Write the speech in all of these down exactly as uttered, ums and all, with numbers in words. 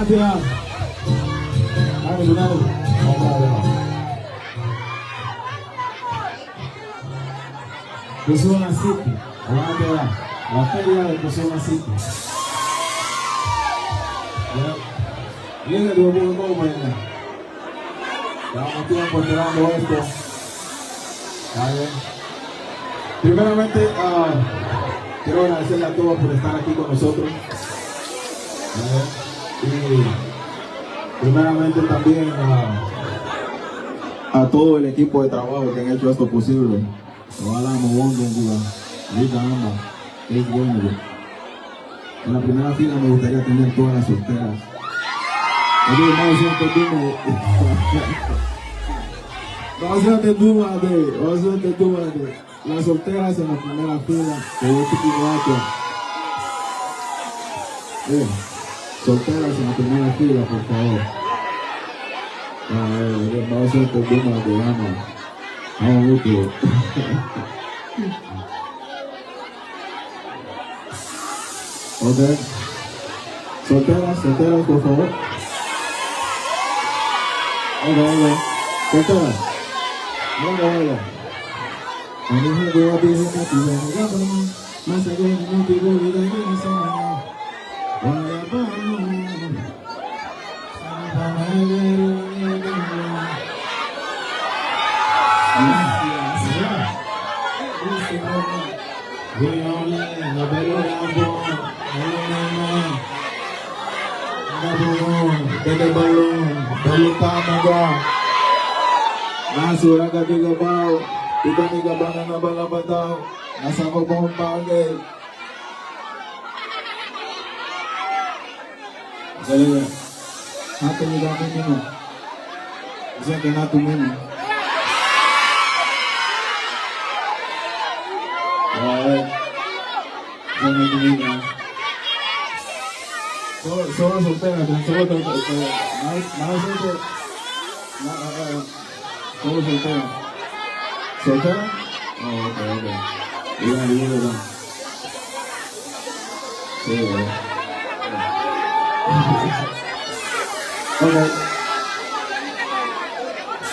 Dale, dale. Persona City. Aguante la, la feria de Persona City. Ya. Llega de un poco como venga. Llevamos tiempo esperando esto. Vale. Primeramente, ah, quiero agradecerle a todos por estar aquí con nosotros. Vale. Y primeramente también a, a todo el equipo de trabajo que han hecho esto posible. Ojalá me pongan, diga, diga, anda, es bueno, güey. En la primera fila me gustaría tener todas las solteras. Oye, vamos a hacer tu duma. Vamos a hacer tu duma, güey. Vamos a hacer tu duma, güey. Las solteras en la primera fila. Te voy a decir un rato. Eh, solteras en la primera fila, por favor. Ah, eh, vamos a hacer tu duma, güey, vamos. Vamos, mucho. Ok. Solteras, solteras, por favor. Ok, ok. Solteras. Venga, venga. Nasu ragadiga bau, titaniga bana na bala badau, nasa bobon bagay. Haleluya. Hata ni dame ni no. Dice que no tu meme. Ay. Dice no tu meme. Solo, solo soltera, solo soltera. Más, más gente. No, no, no. Solo soltera. ¿Soltera? Oh, ok, ok. Bien, bien, bien. Sí, güey. Ok.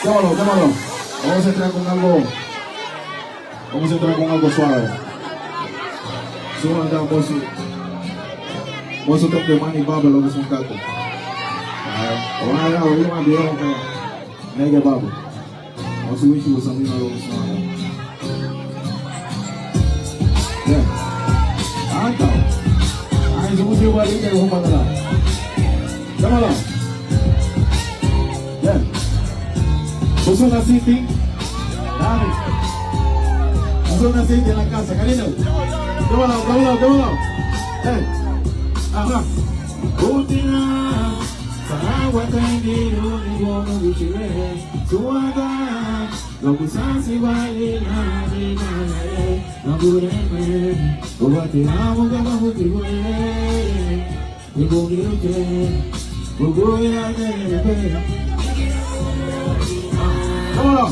Qué bueno, qué bueno. Vamos a entrar con algo. Vamos a entrar con algo suave. Suban acá, mosu. Mosu, tengo money, baba, lo que son gatos. Ah, vamos allá, oye, más bien, ok. Nege baba. Mosu, wichi, mosu, amigo, lo que son gatos. Bien. Anta. Ay, somos igual, y que vamos para atrás. Come on. Bien. Persona City. Dale. Persona City en la casa, cariño. Come on, come on, come on. Hey. Ajá. Utina. Saragua kaindiru ni bono guchile. Suaga. Lo kusasi bali na di na. Lo kureme. Ubatiramu kama hutiwe. Come on.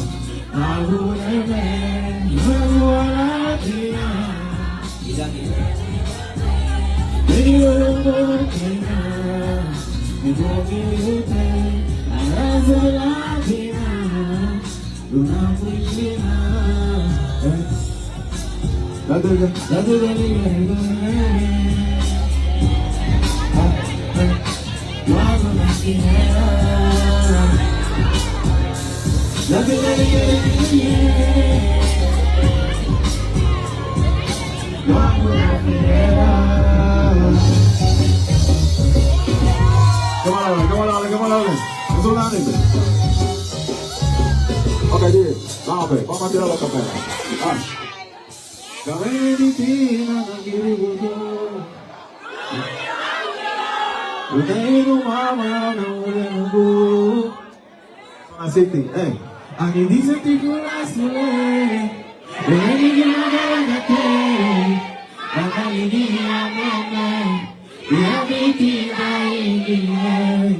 Come on, come on, come on, come on. Eso es grande. Ok, D J, vamos a ver, vamos a tirar la capela. Ah. Kabeni tina nangiribugu. Uderu mama na ulemugu. Persona City, eh. Ani dice ti kula sule. Ulemugu na galagate. Ana ligi ya mama. Ya biti ba igi, eh.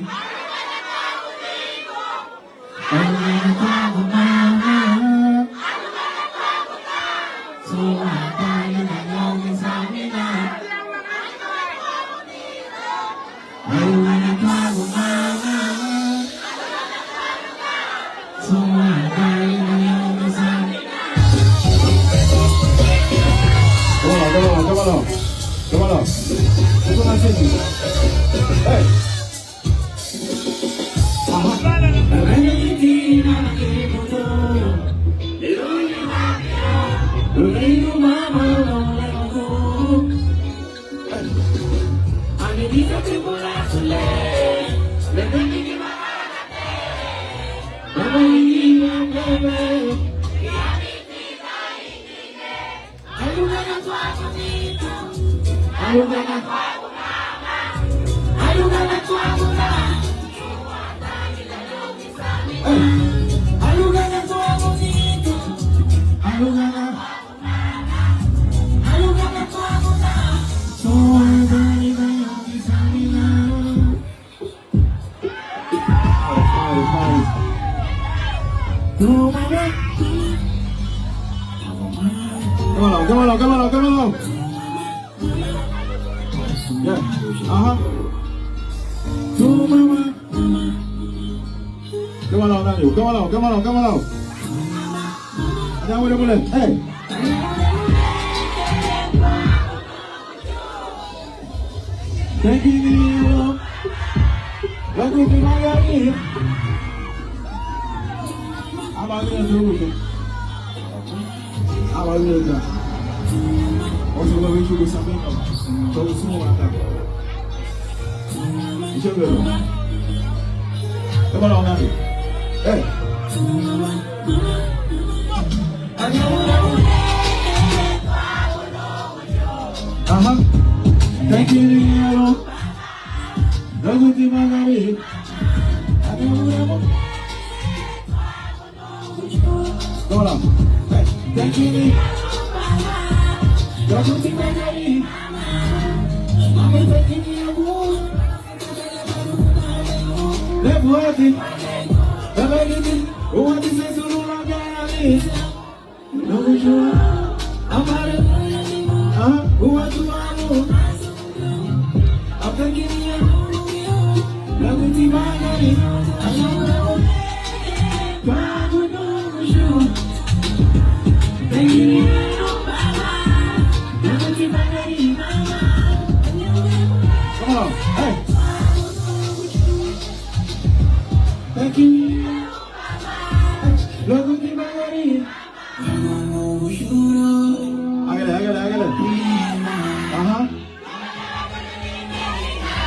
Quémalo, quémalo, quémalo, quémalo. Ya. Ajá. Quémalo, Dani, quémalo, quémalo, quémalo. Allá, mule, mule. Hey. Thank you, Daniel. Welcome to my area. Aba wira turugutu. Aba wira da. Oso lo wichu gu sabino. Todo sumo ata. Icho bebo. Aba lo ngani. Eh. Ajá. Thank you, Daniel. Luego te van a ver. Hold on. Hey, thank you. Luego te van a ver. Mami, thank you. Left, right. Everything. What is this? Come on. Hey. Thank you. Luego te van a ir. Hágale, hágale, hágale. Ajá.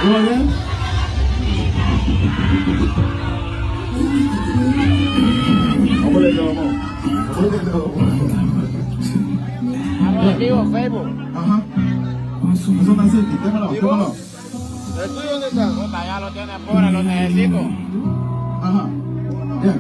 ¿Cómo bien? Vamos a ver, vamos. Vamos a ver, vamos. Vamos, vivo, Facebook. Ajá. Eso no sé, quítamelo, quítamelo. ¿El tuyo dónde está? Puta, ya lo tiene afuera, lo necesito. Ajá. Ya.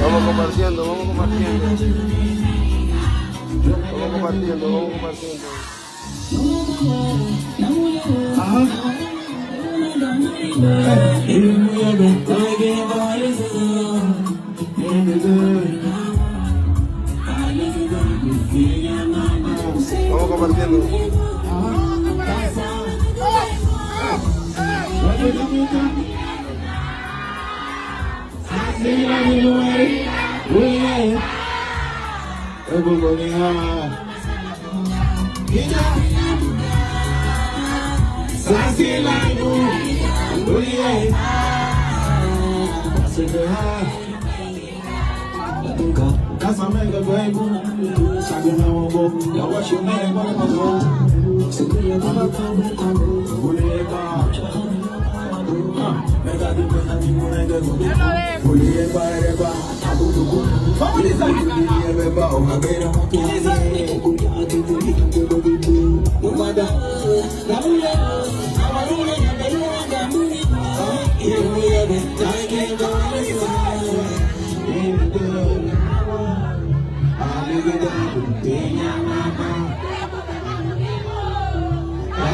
Vamos compartiendo, vamos compartiendo. Vamos compartiendo, vamos compartiendo. Ajá. Vamos compartiendo. Ajá.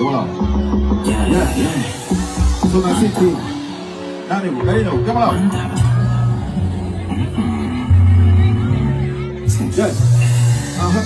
Wow. Yeah, yeah, yeah. Zona City. Nani, Karina, come on. Yes. Ajá.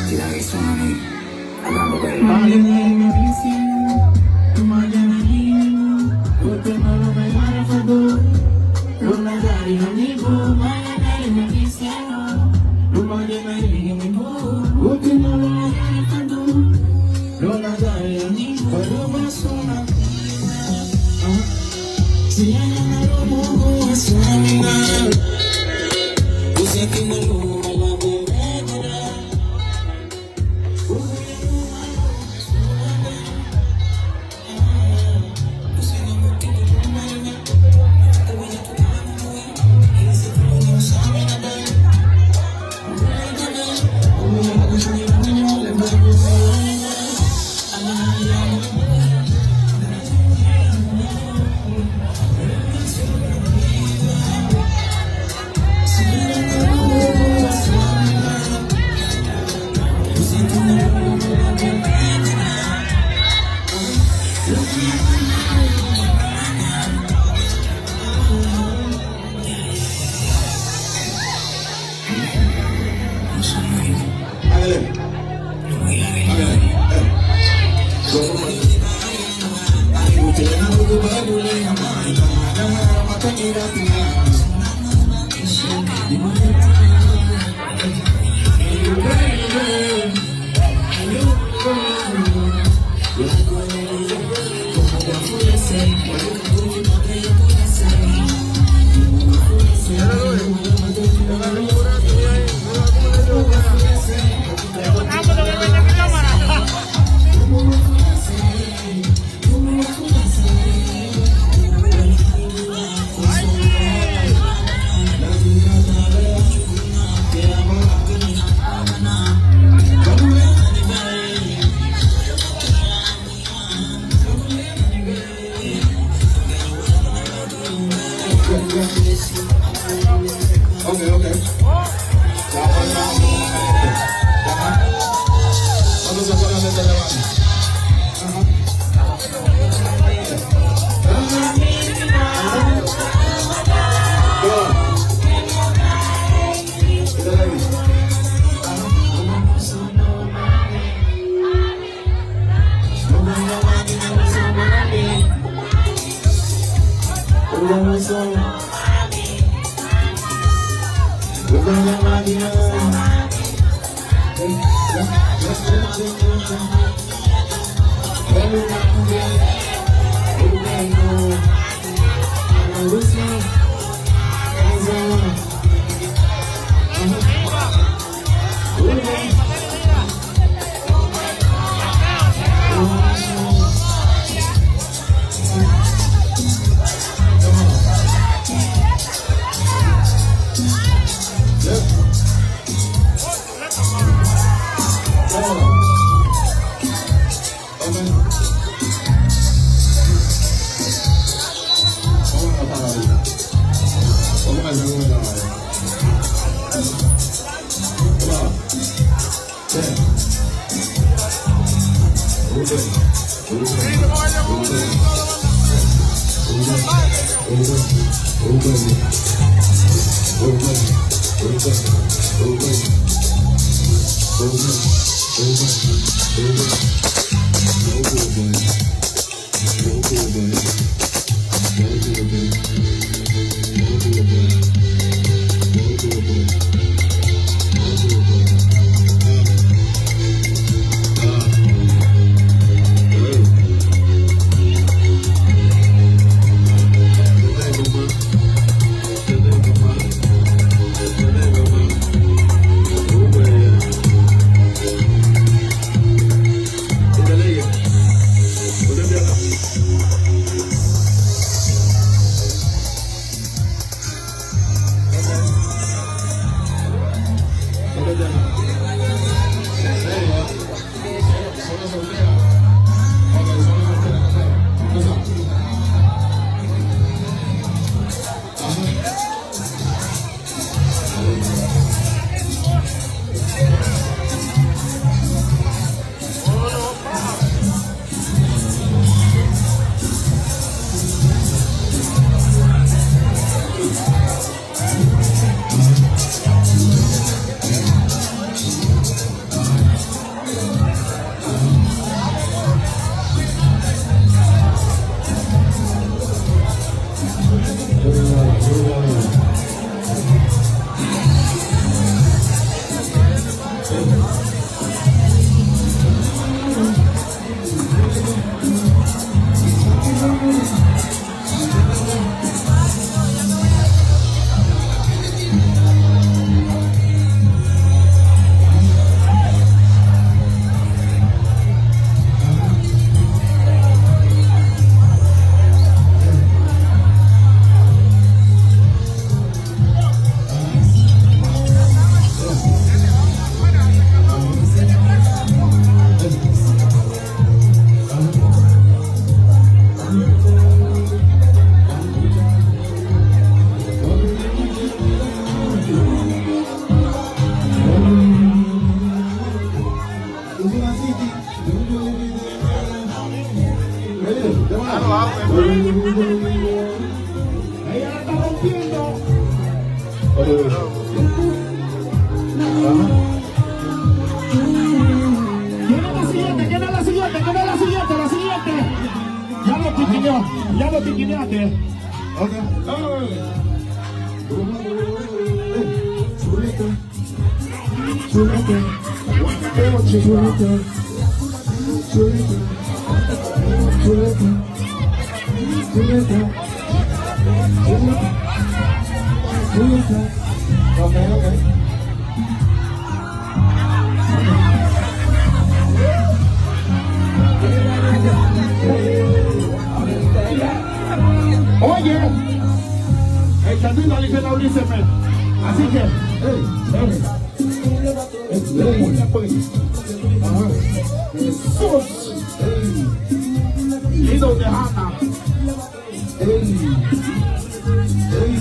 Ándale. Ándale. Eh. Ok, ok. Vamos a poner la letra de la banda. Ajá. ¿Quién es la siguiente? ¿Quién es la siguiente? ¿Quién es la siguiente? La siguiente. Ya lo tiquineó, ya lo tiquineaste. Chuleta. Chuleta. Chuleta. Chuleta. Chuleta. Chuleta. Chuleta. Ok, ok. Oye, el cantante dice la Ulises, men. Así que, hey, hey, hey, hey, pues. Ajá. Jesús. Hey. Lindo de Hannah. Ey, ey,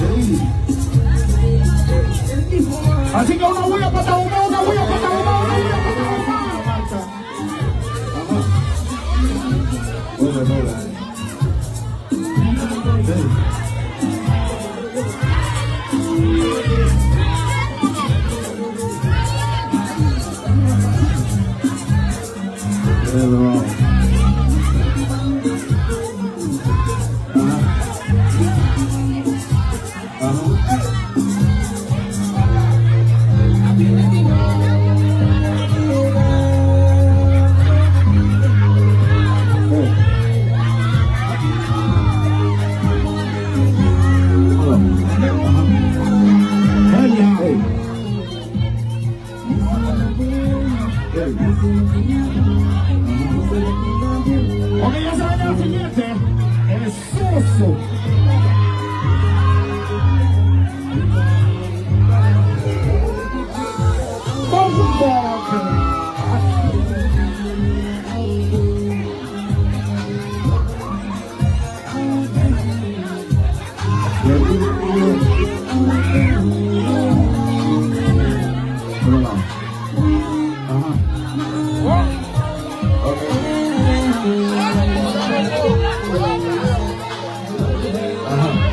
ey. Así que una bulla para Tahumbá, una bulla para Tahumbá, una bulla para Tahumbá. Ajá. Hola, hola. Ey. Pero, ajá. Ajá. Hola. Hola. Hey. Ok, ya se va a quedar siguiente. El suso. Vamos embora. Ajá. Ok. Ajá.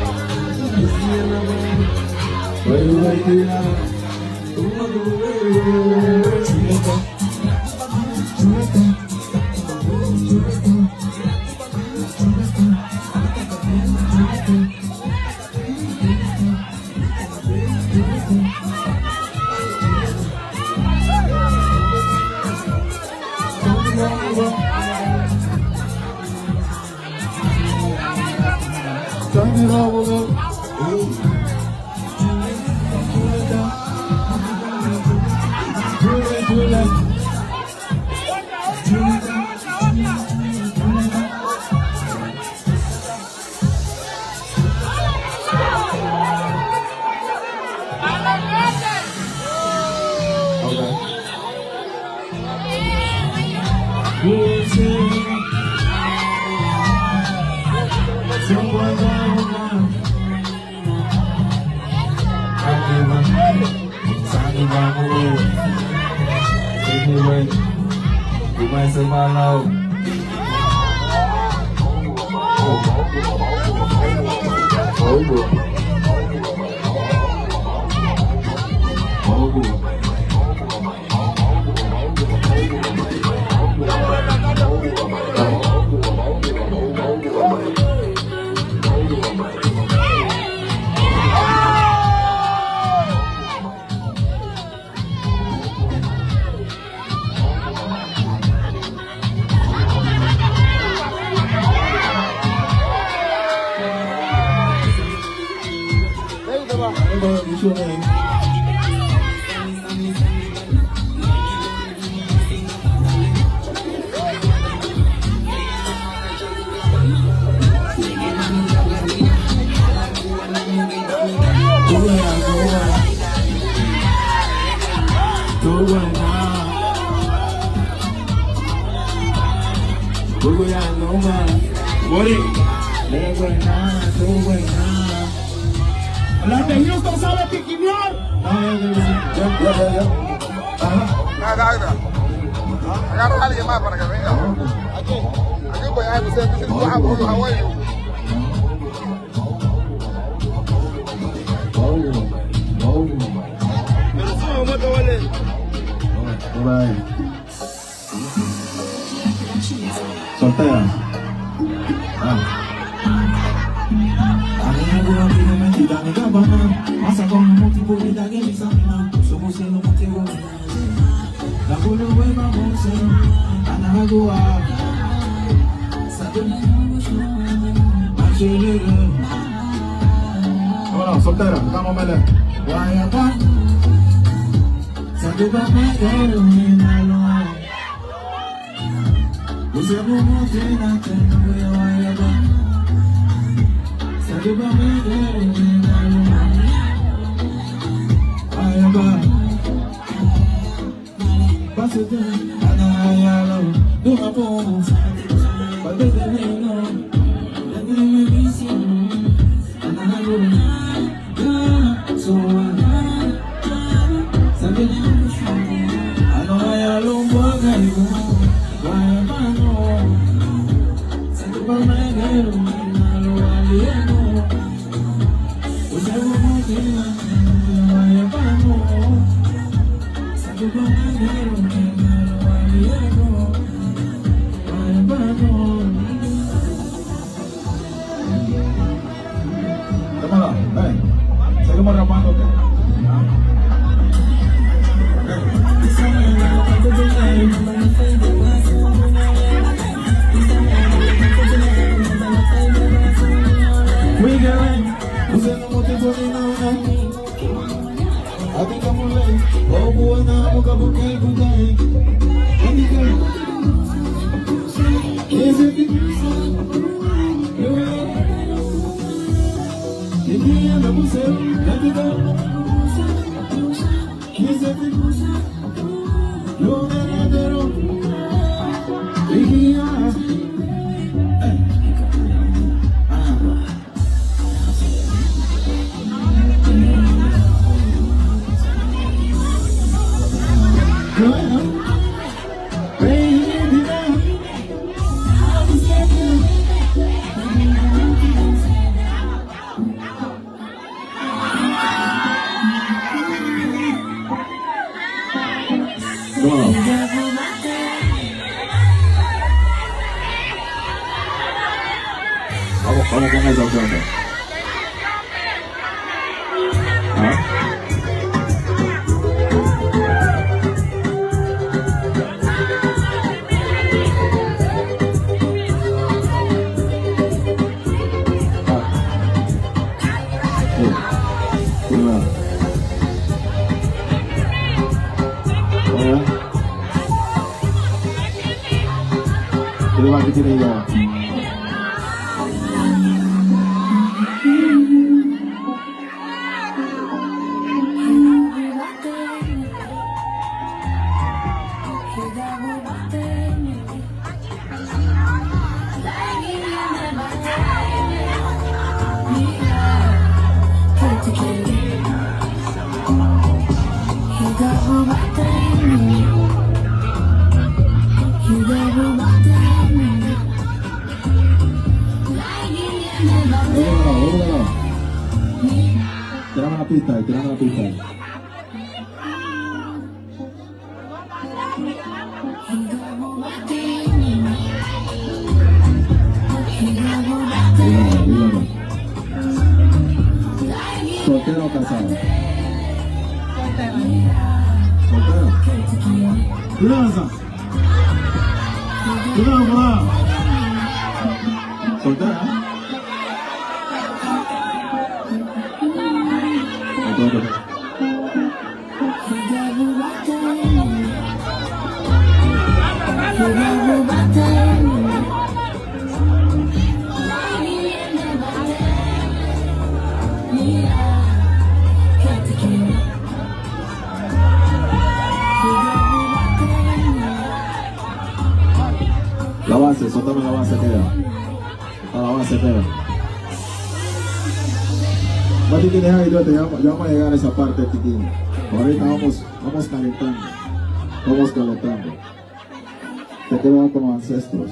Las de Houston, ¿sabe piquinear? Ya, ya, ya. Ajá. Nada, nada. Agarra a alguien más para que venga. Aquí, aquí, pues, ay, pues, eh, pues, eh, pues, ah, pues, Hawái. Pero sube, ¿cómo te vale? All right. Soltera. Ah. Vámonos, soltera, vamos, Mele. Tómala, ven. Seguimos rapándote. Vamos, vamos con esa cuenta. ¿Ah? Tirame la pista, tirame la pista. Soltera o casada? Soltera. Soltera. La base, suéltame la base, que ya. Alabanza, pero. No te tienes ahí, ya, ya vamos a llegar a esa parte, Tiquín. Ahorita vamos, vamos calentando. Vamos calentando. Te quedas con los ancestros.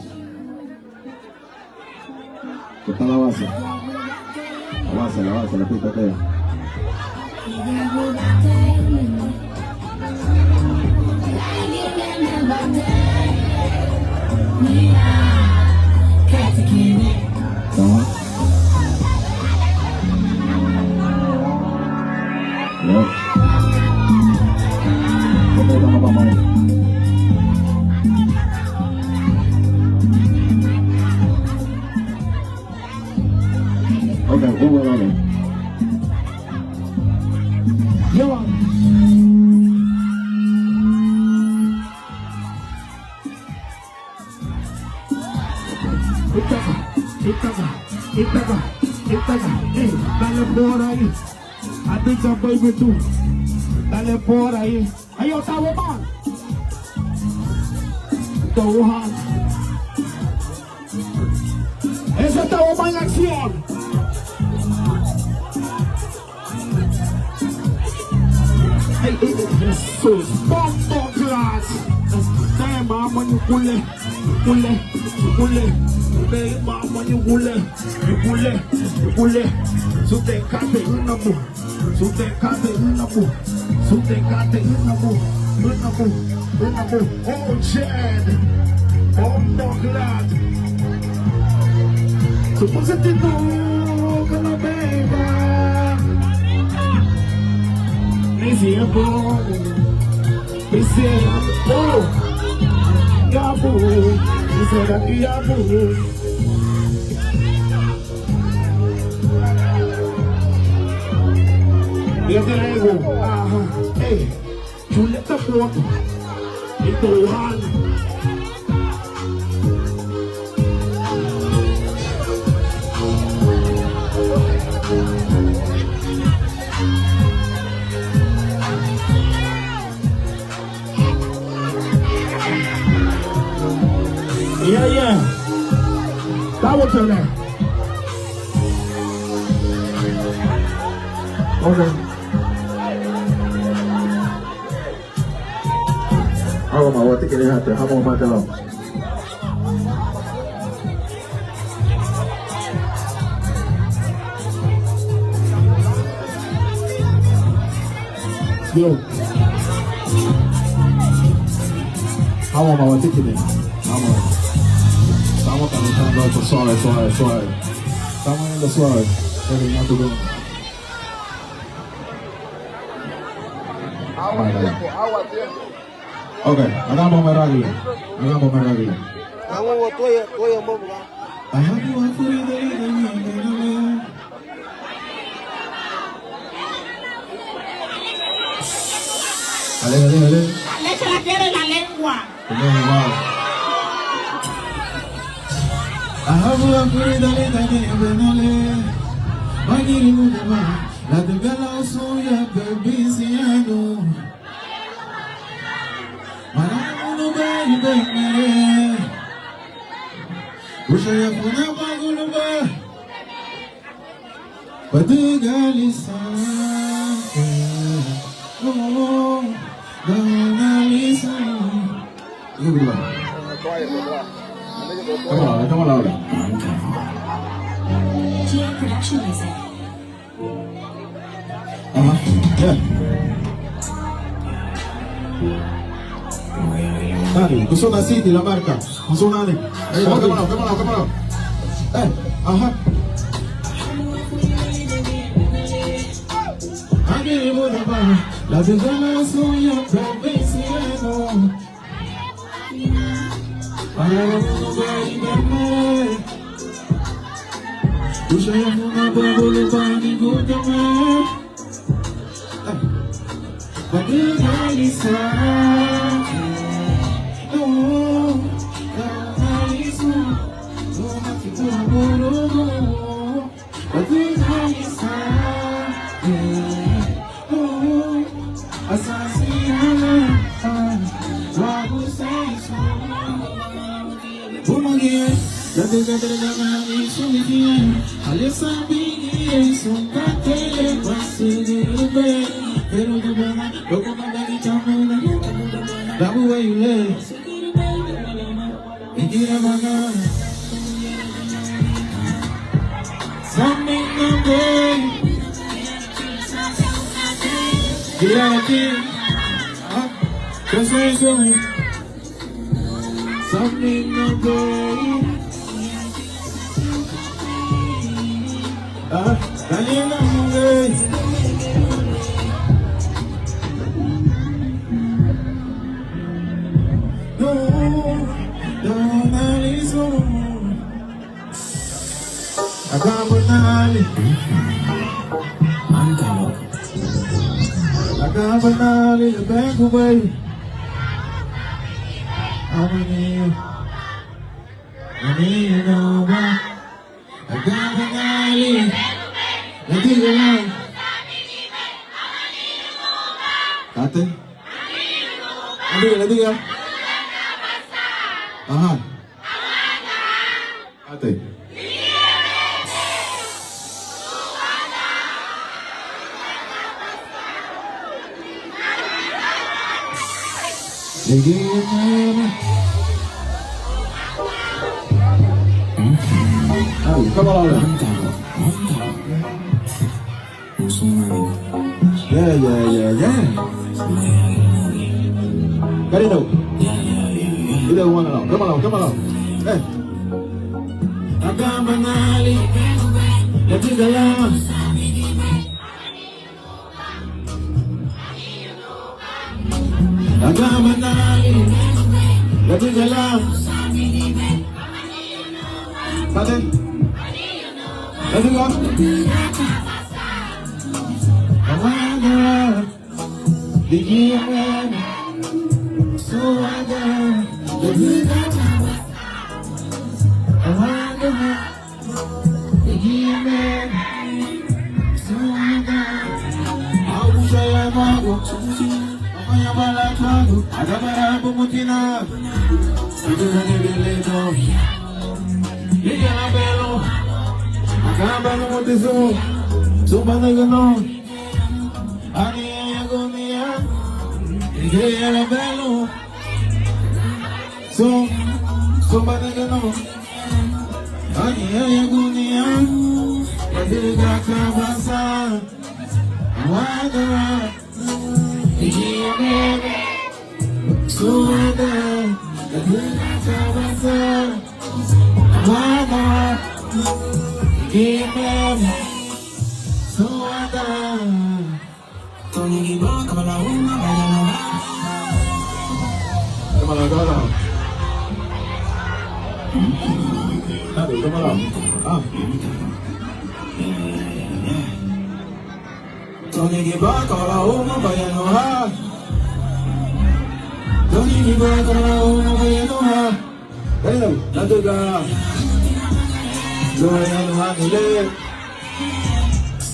¿Qué tal la base? La base, la base, la pista, que ya. Ajá. Okay, we will, okay. Yo. Ítaka, ítaka, ítaka, ítaka. Ey, dale por ahí. Atika, baby, tú. Dale por ahí. Ahí está, Woman. Está Woman. Ese está Woman en acción. Ay, ay, ay, Jesús. Bomboclaat. Dale, mama, ñucule, ñucule, ñucule. Dale, mama, ñucule, ñucule, ñucule. Sute, cate, una mu. Sute, cate, una mu. Sute, cate, una mu. Una mu. Una mu. Oh, Jen. Bomboclaat. Supuse ti tu kana beba. Ni siempre. Ni siempre. Oh. Yabu. Ni siempre yabu. Yo te digo, ajá, ey, chuleta por y tu Juan. Yeah, yeah. That was her name. Okay. Hawa ma wati kene hata, hawa ma tala. Yo. Hawa ma wati kene. Hawa. Estamos calentando esto suave, suave, suave. Estamos yendo suave. Terminando bien. Agua a tiempo, agua a tiempo. Ok, agamba meragila. Agamba meragila. Agua, agua, toya, toya, mobu, ah. Ajá, tú vas a furir de ella, Ale, ale, ale. La leche la quiere la lengua. Tenemos más. Ajá, tú vas a furir de ella, benale. Bagiri mudama, la tengala suya, bebisiano. Maramunuba ibemere. Ushayafuna baguluba. Batugalisa. Oh, Batugalisa. Yugula. Come on, come on, come on. G M Production Music. Aha. Ya. Dale, Gusona City, la marca. Gusona, dale. Ahí va, cámara, cámara, cámara. Eh, ajá. Aquí, la ciudad suya, provinciano. Aganba naali lebegubei. Amaniña, amaniña nuba. Aganba naali, ladüga lan. Katei? Ladüga, ladüga. Aha. Katei. Ay, come on. Yeah, yeah, yeah, yeah. Get it out. Get it one out. Come on, come on. Hey. Aganba naali, ladüga lan. Aganba naali, ladüga lan. Pate. Ladüga. Awada. Ligía meme. Suada. Ladüga. Awada. Sun, sun banagano. Ani, ani, agunia. Ladüga kabasa. Wada. Igime. Suada. Ladüga kabasa. Wada. Igime. Suada. Come on, come on. Dale, come on. Ah. Tony, give back all our home, but you know how. Tony, give back all our home, but you know how. Hello, Naduga. Luhayanu hanile.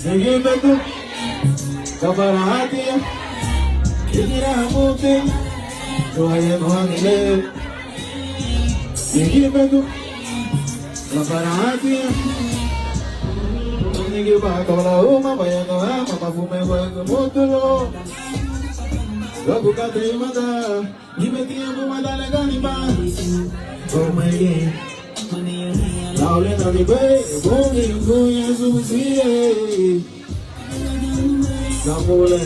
Nigibetu. Kabarahatiña. Igira hamute. Luhayanu hanile. Nigibetu. Kabarahatiña. Nigiba kabara uma bayanu hama mafume wegu mutulo. Luagu kata imada. Gibetiña buma dale ganiba. Gomeye. Laule nanibe, bumi guya susie. Gabule.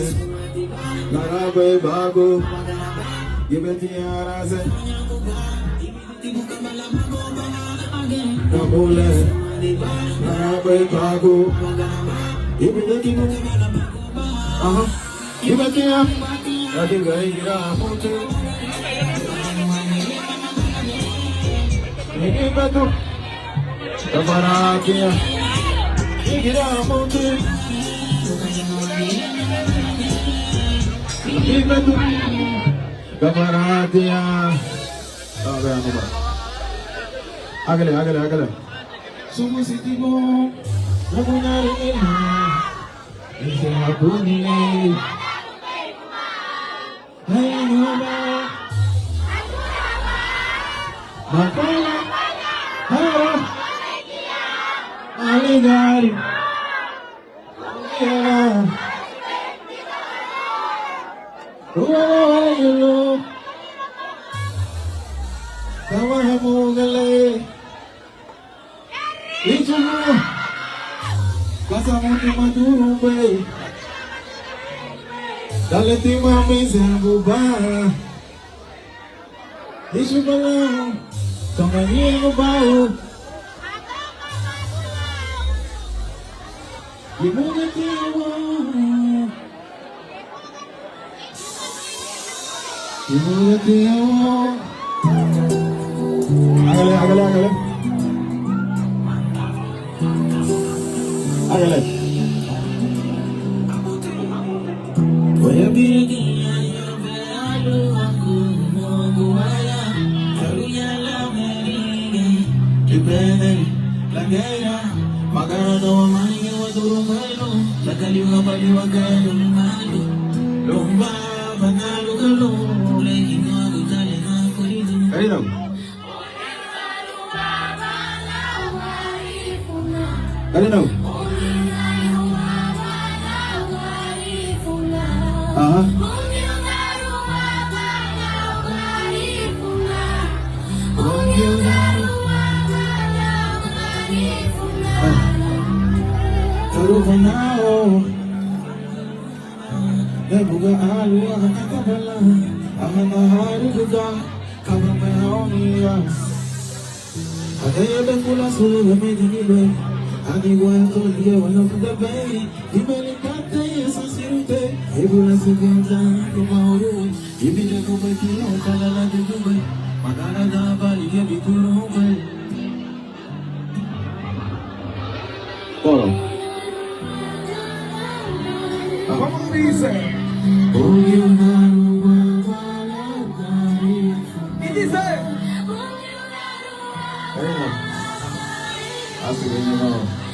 Narabe bagu. Gibetiña rase. Gabule. Narabe bagu. Gibetiña. Aha. Ibetia, adiga igira mutu. Ibetu, kabaratia, igira mutu. Ibetu, kabaratia. Agale, agale, agale. Sumu sitibo, lagunari ema. Ese hapuni. Hey, Jehová. Makala. Hara. Aligari. Yeah. Uwa, uwa, uwa, uwa. Kawa hamu gale. Ichugu, kasa mutu madurumbe. Dale tima mese buba. Ichugu bala, toma ni bubau. Ibuga tiwa. Agale, agale, agale. Garínagu. Garínagu. Aha. Ah. Tarufa nau. Buga alu, aha, kata bala, aha, na haru buga, kaba mai haonia. Adaya be fula sulu be me dinibe, ani gua to die wala buga be, ibeli kata ye sa sirute, ibula sugenta, kuma uru, ibile kube kilo, kala la dugube, magana da bali ye bikurube. Coro. Ah. ¿Cómo dice? ¿Qué dice? Venga. Así mismo.